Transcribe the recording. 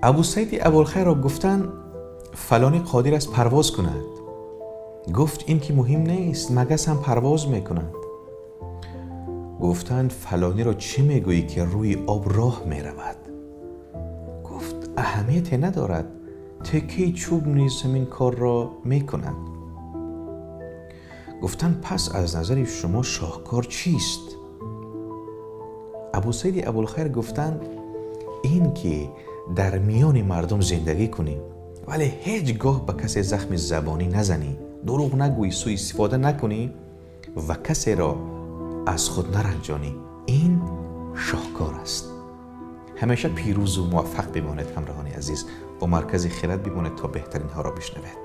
Абу Саиди Абулхайрро гуфтанд: фалонӣ қодир аст парвоз кунад. Гуфт: ин ки муҳим нест, магас ҳам парвоз мекунад. Гуфтанд: фалониро чӣ мегӯӣ, ки рӯи об роҳ меравад? Гуфт: аҳамияте надорад, теккаи чӯб низ ҳамин корро мекунад. Гуфтанд: пас аз назари шумо шоҳкор чист? Абу Саиди Абулхайр гуфтанд: ин ки дар миёни мардум зиндагӣ кунӣ, вале ҳеҷ гоҳ ба касе захми забонӣ назанӣ, дурӯғ нагӯӣ, суистифода накунӣ ва касеро аз худ наранҷонӣ. Ин шоҳкор аст. Ҳамеша пирӯзу муваффақ бимонед, ҳамроҳони азиз, бо Маркази Хирад бимонед, то беҳтаринҳоро бишнавед.